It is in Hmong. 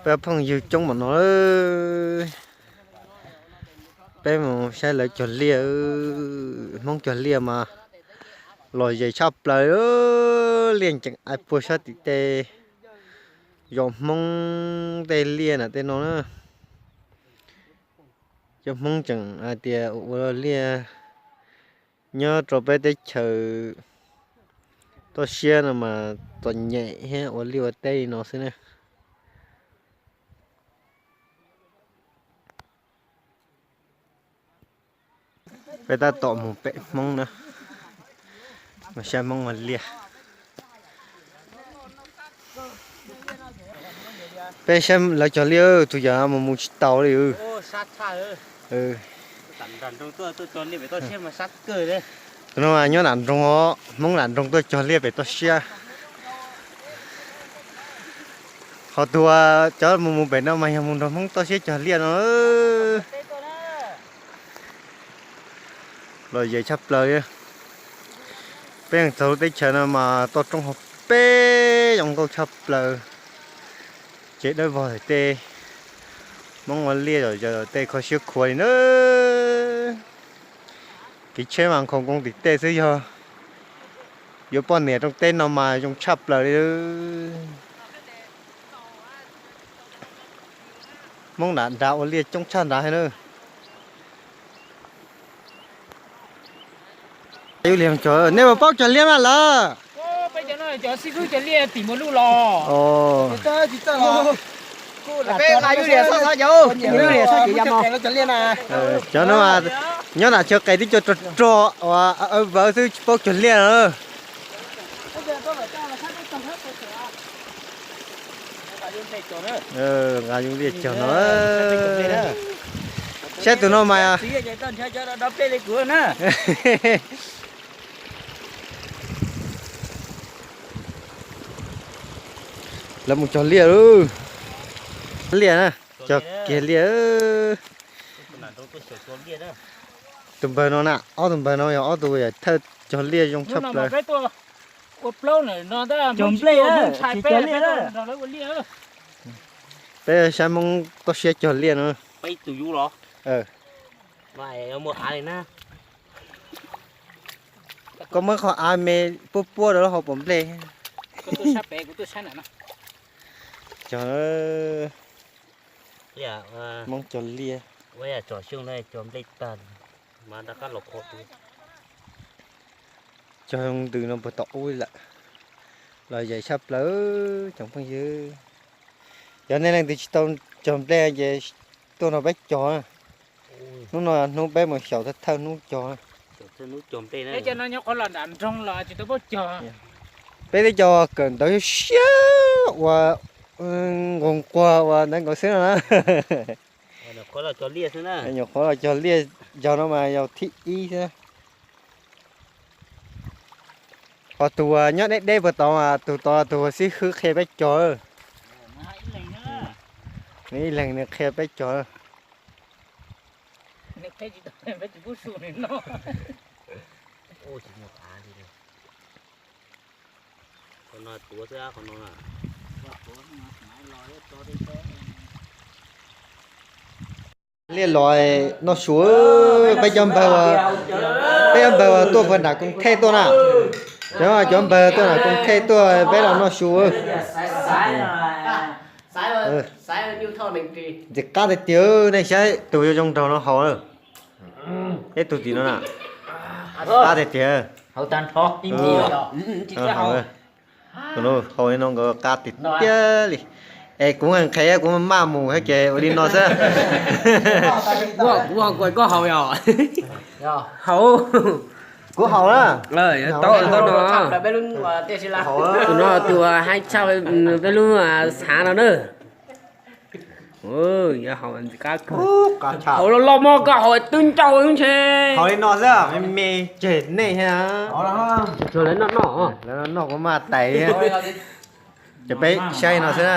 Peb phooj ywg coob npaum no, peb mus saib lawv cog liaj. Hmoob cog liaj mas lom zem tshaj plaws. Liaj tseem ai puag sab tim tej zos Hmoob tej liaj na tej no na. Cov Hmoob tseem hais tias ua liaj nyob rau peb teb chaws toj siab no mas txom nyem thiab ua liaj ua teb li no xwb na. Peb tab tom mus pem Hmoob na, mus saib Hmoob ua liaj. Peb saib lawv cog liaj, tus yam mus mus tsis tau li. Tus no nyob nram nroog os, Hmoob nram nroog tuaj cog liaj pem toj siab. Ho tus cov mus mus pem no mas yog mus nrog Hmoob toj siab cog liaj no. Lom zem tshaj plaws li. Peb txog lub teb chaws no mas toj roob hauv peb zoo nkauj tshaj plaws. Tsev dawb vog tej, Hmoob ua liaj zom zaws tej kho siab khuav li na. Kev tsheb mas nkhaus nkoos tim tej xwb, yog yuav poj niam rooj teb no mas zoo tshaj plaws li. Hmoob nram nrad ua liaj coob tshaj nrad thiab na. Nej puas paub cog liaj mas lawm? Cov no nyob nram chaw qes twb cog rog rog uas vawv xwb tsis paub cog liaj na. Nqa zoo liaj cog no. Saib tus no mas. Lawv mus cog liaj lauj. Liaj na, cog kiag liaj. Tus npawg no na, ob tug npawg no yog ob tug thawj cog liaj zoo tshaj plaws. Peb saib Hmoob toj siab cog liaj no. Koj muab qhov av me puab puab rau hauv pom nplej. Cog, Hmoob cog liaj. Cog ntws no puag tom ub lawm. Los zem tshaj plaws tsoom phooj ywg. Yog nej leej twg tsis tau cog nplej ces tuaj nrog peb cog. Hnub no hnub peb mus xyaum thawj thawj hnub cog. Peb twb cog kawm ntawv siab uas nquag nquag uas ntawd nkaus xwb no na. Nyuam qhuav los cog liaj zog no mas yog thib ib xwb. Ho tus nyob deb deb puag tod mas tus tod tus xib hwb qhia peb cog. Nws ib leeg nws qhia peb cog. Liaj los noj su, peb cov npawg, peb cov npawg tuaj puag nram Koos Thej tuaj na. Cov, cov npawg tuaj nram Koos Thej tuaj peb los noj su. Ntxim qab tiag tiag, nej saib tus zoo zoo nraug no haus. Ib tug tim no na. Qab tiag tiag. Haus, haus li no nkawd qab tiag tiag li. Es kuv nqhis kuv maj mus thiab ces ua li no xwb. Kuv haus yog. Haus. Kuv haus na. Tau no. Tus no tus haib tshaj peb lub xav no na. Haus los los mog, koj haus twb ncauj ntshe. Haus li no xwb, me me tseg nej thiab. Lawv noj noj, lawv noj noj kuv maj tais thiab. Ces peb saib no xwb na.